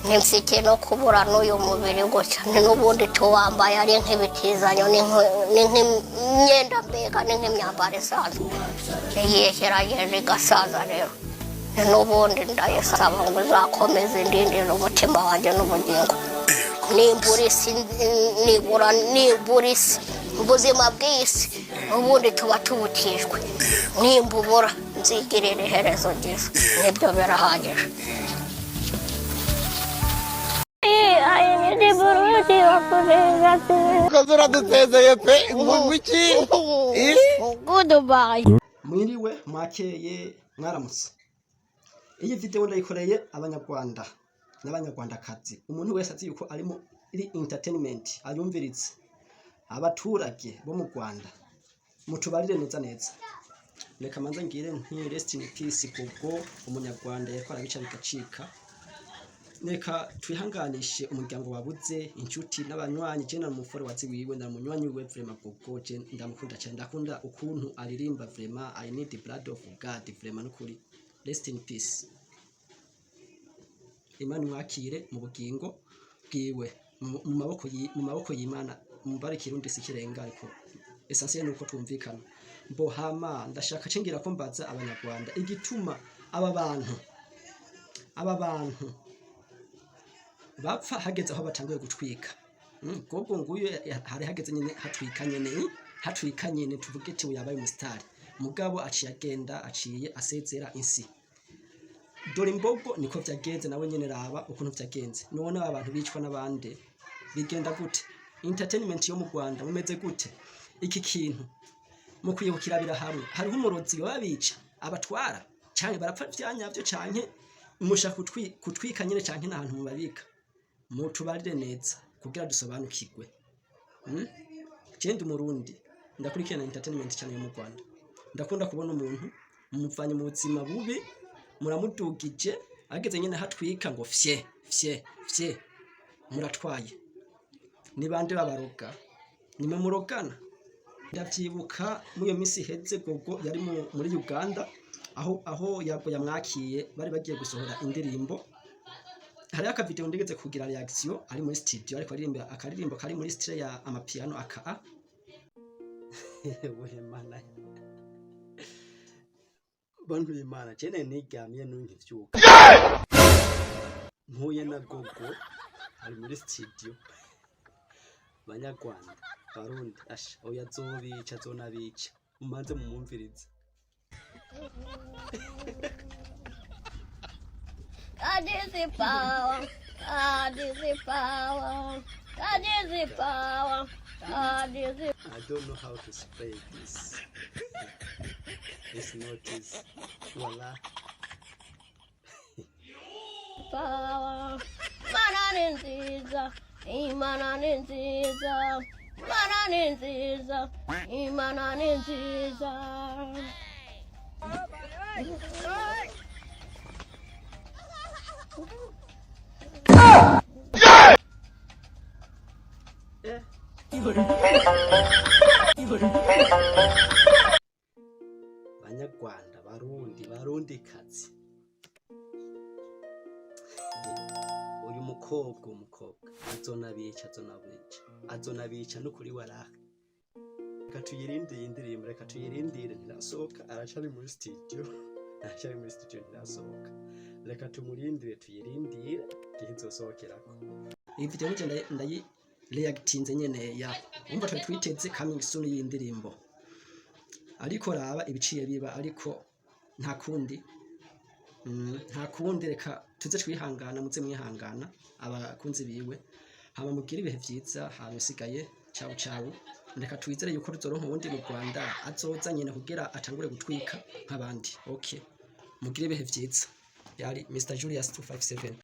Ntimfite no kubura n'uyu mubiri gutya, ni n'ubundi tuwambaye ari nk'ibitizanyo, ni nk'imyenda, mbega ni nk'imyambaro isanzwe. Igihe kiragenda igasaza. Rero ni n'ubundi ndayisaba ngo izakomeze indindire umutima wanjye n'ubugingo, nimbura isi, nibura nibura isi, ubuzima bw'isi ubundi tuba tubutijwe, nimbubura nzigirira iherezo ryiza, nibyo birahagije. Koze uradusezeye pe, ngo iki? Goodbye. Mwiriwe, mwakeye, mwaramutse. Iyi video ndayikoreye Abanyarwanda n'Abanyarwandakazi, umuntu wese azi yuko ari muri entertainment ayumviritse. Abaturage bo mu Rwanda, mutubarire neza neza. Reka manze ngire nti rest in peace Gogo, Umunyarwanda yariko arabica bigacika. Reka twihanganishe umuryango wabuze inshuti n'abanywanyi. Je na mufore wazi wiwe, na munywanyi wiwe. Vraiment Gogo je ndamukunda cyane, ndakunda ukuntu aririmba. Vraiment, I need the blood of God. Vraiment nukuri, rest in peace. Imana imwakire mu bugingo bwiwe, mu maboko y'Imana. Mubare Kirundi si kirenga, ariko essentiel nuko twumvikana. Mbo hama ndashaka cengira ko mbaza Abanyarwanda igituma aba bantu bapfa hageze aho batanguye gutwika. Gogo nguyu hari hageze nyene hatwika nyene, hatwika nyene, tuvuge ati yabaye umusitari, mugabo aciye agenda, aciye asezera insi. Dore imbogo niko vyagenze nawe nyene, raba ukuntu vyagenze. None aba bantu bicwa n'abandi, bigenda gute? Entertainment yo mu Rwanda mumeze gute? Iki kintu mukwiye kukirabira hamwe. Hariho umurozi baba bica abatwara, canke barapfa vyanyavyo, canke mushaka kutwika nyene, canke n'ahantu mubabika? Mutubarire neza kugira dusobanukirwe. Je ndi Umurundi, ndakurikirana entertainment cyane yo mu Rwanda. Ndakunda kubona umuntu mumuvanye mu buzima bubi, muramudugije, ageze nyine hatwika ngo fye fye fye, muratwaye. Ni bande babaroga? Nimwe murogana. Ndavyibuka muri iyo minsi iheze Gogo yari muri Uganda, aho Yago yamwakiye, bari bagiye gusohora indirimbo. Hariho akavideo ndigeze kugira reaction, ari muri studio ariko aririmba akaririmbo kari muri style ya amapiano aka we. Mana, bantu b'Imana, jene niryamiye nunkivyuka mpuye na Gogo ari muri studio. Banyarwanda, Barundi, asha oya, azobica, azonabica. Mumanze mumumvirize. God is the power. God is the power. God is the power. God is the I don't know how to spray this. It's not easy. Voila. power. Imana ni nziza. Imana ni nziza. Imana ni nziza. Imana ni nziza. Eh. Banyarwanda, Barundi, Barundikazi. Uyu mukobwa azonabica, azonabica, azonabica n'ukuri waraha. Reka tuyirindire iyi ndirimbo, reka tuyirindire, ntirasohoka, aracari muri studio, aracari muri studio, ntirasohoka. Reka tumurindire, tuyirindire igihe izosohokerako. Iyi video nije ndayi reactinze nyene ya umva, twari twiteze coming soon y'iyi ndirimbo, ariko raba ibiciye biba. Ariko nta kundi, nta kundi, reka tuze twihangana, muze mwihangana abakunzi biwe, hama mugire ibihe vyiza, hama isigaye ciao ciao. Reka twizere yuko tuzoronka uwundi mu Rwanda azoza nyene kugira atangure gutwika nk'abandi. Okay, mugire ibihe vyiza. Yari Mr Julius 257.